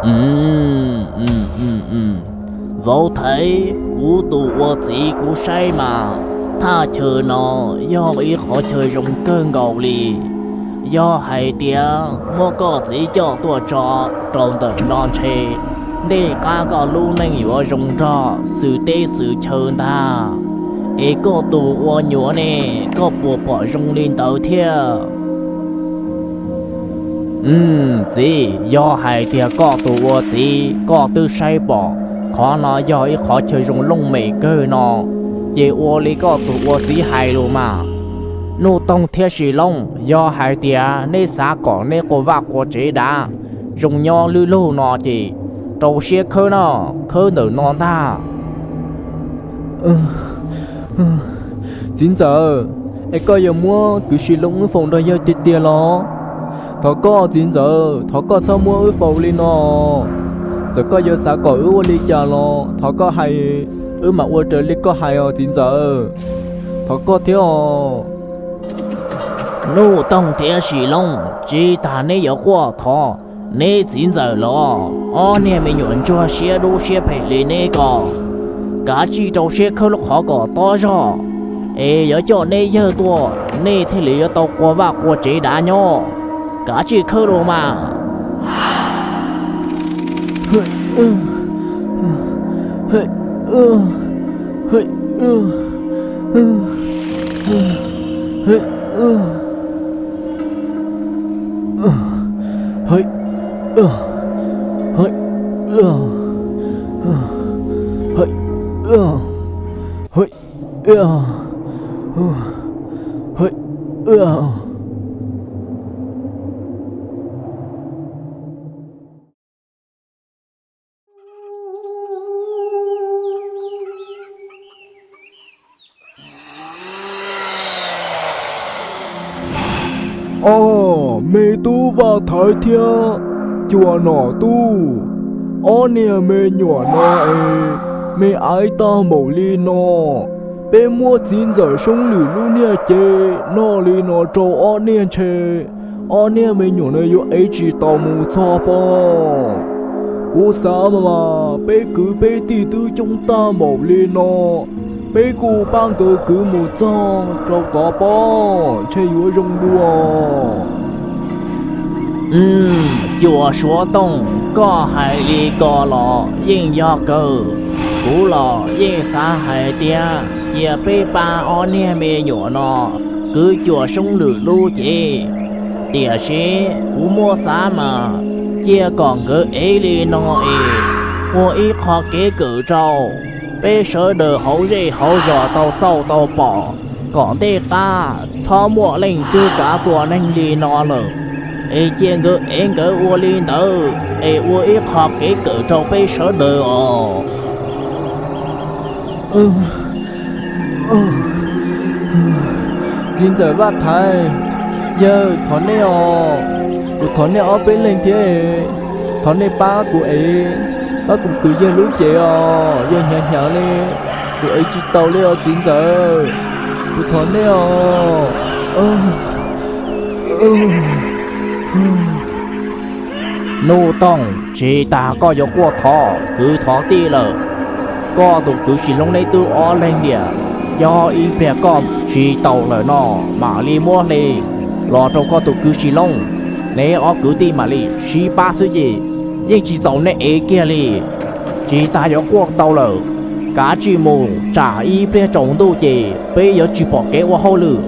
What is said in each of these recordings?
Mm, mm, mm, mm. Vauv Thaiv, kuv tus ua txiv kuv saib mas thaj chaw no yog ib qhov chaw zoo kawg nkaus li. Yog hais tias muab koj txiv coj tuaj tso rau ntawm no ntshe ntej qab koj lub neej yuav zoo nrog xwm teb xwm chaw ntag. Es koj tus ua nyuam ne, koj puas pom zoo li ntawd thiab? Mm, txiv, yog hais tias koj tus ua txiv koj twb saib pom qhov no yog ib qhov chaw zoo looj mem kawg no, ces ua li koj tus ua txiv hais los mas. Nuj Toog thiab Sis Loob, yog hais tias neb xav kom neb quas vaj quas tsev dav zoo nyob lwj lug no ces rau siab khawb no, khawb ntawm no ntag. Txiv ntxawm, es koj yuav muab kwv Sis Loob wb faus nrog yawg tiag tiag los? Thov koj txiv ntxawm, thov koj txhob muab wb faus li no. Txawm koj yuav xav kom wb ua li cas los thov koj hais, wb mam ua raws li koj hais os txiv ntxawm. Thov koj thiab os. Nuj Toog thiab Sis Loob, tsis tas neb yuav quaj thov neb txiv ntxawm los? Ob niag me nyuam ntsuag siab dub siab phem li neb ko, kav tsij rau siab khawb lub qhov kom tob zog, es yuav coj neb yawg tuaj nej thiaj li yuav tau quas vaj quas tsev dav nyob. Kav tsij khawb los mas. Ob, me tub Vaj Thaiv thiab Cuas Nom Tub, ob niag me nyuam no es me aiv tag npaum li no, peb muab txiv ntxawm Soob Lwm lub niag cev noj li no rau ob niag ntshe ob niag me nyuam no yuav ev tsis tau mus txog pob. Kuv xav mas peb kwv peb tij twb coob tag npaum li no, peb kuj pab nkawd kwv mus txog rau tod pob ntshe yuav zoo dua. Cuas Suav Tooj, koj hais li ko los yeej yog kawg. Kuv los yeej xav hais tias cia peb pab ob niag me nyuam no kwv Cuas Soob Lwm lub cev. Tiam sis kuv muab xav mas cia kom nkawd ev li no es ua ib qho kev kawm rau peb sawv daws hauv zej hauv zos tau xauj tau pom, kom ntej qab txhob muaj leej twg kav tua neeg li no lawm. Es cia nkawd ev nkawd ua li ntawd es ua ib qho kev kawm rau peb sawv daws os. Txiv ntxawm Vaj Thaiv, yawg thov nej os, kuv thov nej ob peb leeg thiab, thov nej pab kuv ev, pab kuv kwv yawg lub cev os, yawg hnyav hnyav li, kuv ev tsis tau li os txiv ntxawm, kuv thov nej os. Nuj Tooj, tsis tas koj yuav quaj thov kwv thov tij lawm. Koj tus kwv Sis Loob neb twb ob leeg tiam, yog ib pliag koj tsis taus lawm no mam li muab hle los rau koj tus kwv Sis Loob, neb ob kwv tij mam li sib pab xwb ces yeej tsis txaus nej ev kiag li. Tsis tas yuav quaj tau lawm, kav tsij mus tsam ib pliag tsaus ntuj ces peb yuav tsis pom kev ua hauj lwm.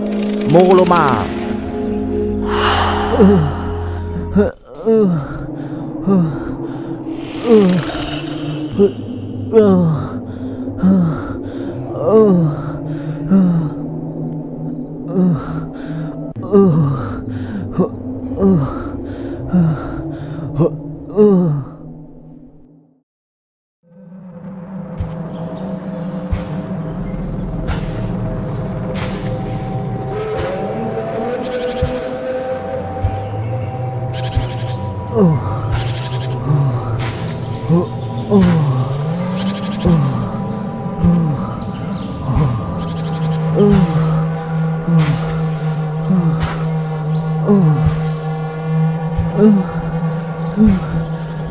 Mus los mas.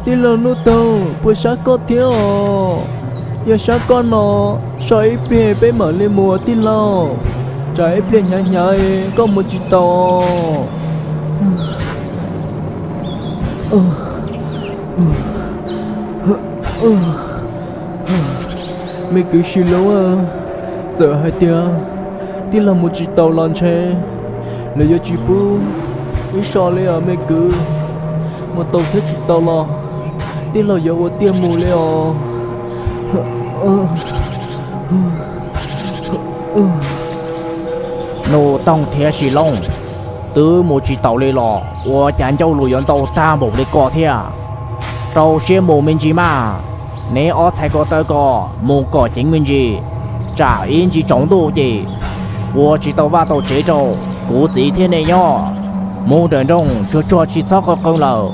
Tij laug Nuj Toog, puas sab koj thiab os? Yog sab koj no, so ib pliag peb mam li mus tij laug. Tsam ib pliag hnyav hnyav koj mus tsis tau. Me kwv Sis Loob, txawm hais tias tij laug mus tsis tau los ntshe lawv yuav tsis pub wb so li os me kwv. Mus tau thiab tsis tau los tij laug yuav ua tiag mus li os. Nuj Toog thiab Sis Loob, twb mus tsis taus li los ua cas ncauj lus yuav ntau tag npaum li ko thiab? Rau siab mus me ntsis mas, neb ob txhais ko taw ko mus kom ceev me ntsis, tsam ib ntsis tsaus ntuj ces ua tsis tau vaj tau tsev rau kuv txiv thiab nej nyob. Mus nrawm nroos tsuag tsuag tsis txhob qw qw lawm.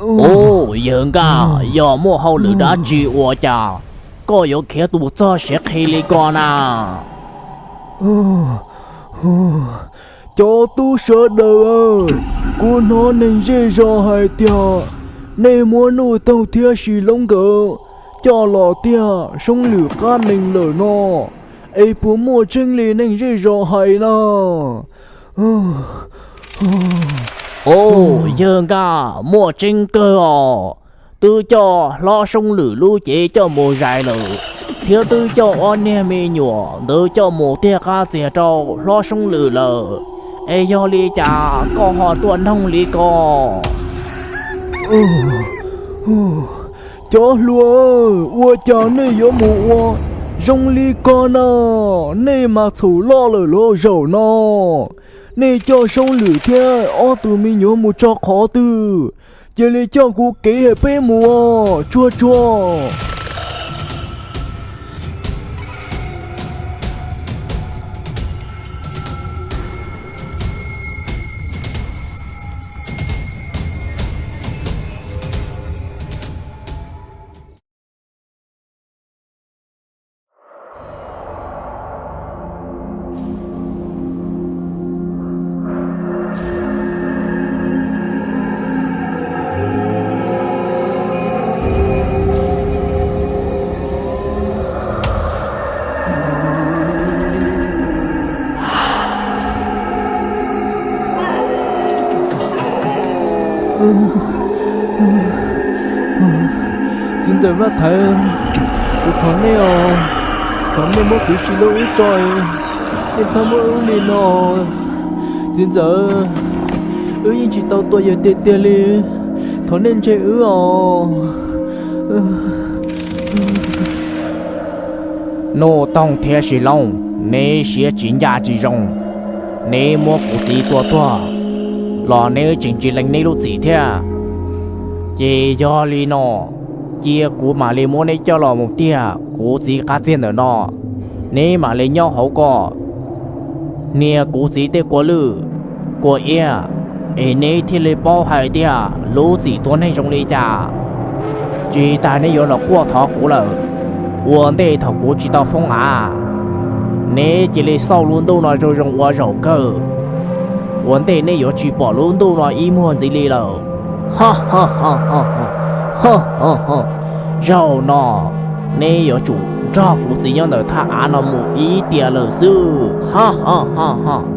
Ub, yawg Nkaj, yog muaj hauj lwm dab tsi ua cas koj yuav khiav tus txog siav qhi li ko na? Cov tub sawv daws, kuv hnov neeg zej zos hais tias nej muab Nuj Toog thiab Sis Loob nkawd coj los tiag Soob Lwm qab nees lawm no, es puas muaj tseeb li neeg zej zos hais na? Ub, yawg Nkaj, muaj tseeb kawg os. Twb coj hlob Soob Lwm lub cev coj mus zais lawm, thiab twb coj ob niag me nyuam ntawd coj mus tiag qab txias rau hlob Soob Lwm lawm, es yog li cas koj ho tuaj noog li ko? Cov hluas, ua cas nej yuav mus ua zoo li ko na? Nej mas txhaum loj lawm los zaum no. Nej coj Soob Lwm thiab ob tug me nyuam mus tso qhov twg? Cia li coj kuv kev peb mus tsuag tsuag. Txiv ntxawm Vaj Thaiv, kuv thov nej os, thov nej muab kuv Sis Loob wb tso, nej txhob muab wb li no. Txiv ntxawm, wb yeej tsis tau tua yawg tiag tiag li, thov nej ntse wb os. Nuj Toog thiab Sis Loob, neb siab tsis ncaj tsis zoo, neb muab kuv txiv tua tuag los neb tseem tsis lees neb lub txim thiab. Ces yog li no, cia kuv mam li muab neb coj los mus tiag kuv txiv qab txiag ntawm no, neb mam li nyob hauv ko hnia kuv txiv tej kua lwj, kua iab, es neb thiaj li paub hais tias lub txim tua neeg zoo li cas. Tsis tas neb yuav los quaj thov kuv lawm, ua ntej thaum kuv tsis tau foob av, neb cia li xauj lub ntuj no zoo zoo ua zaum kawg, ua ntej neb yuav tsis pom lub ntuj no ib muag ntxiv li lawm. Ho ho ho ho ho ho ho ho. Zaum no neb yuav tsum nrog kuv txiv nyob ntawm thaj av no mus ib tiam lawm xwb. Ha ha ha ha.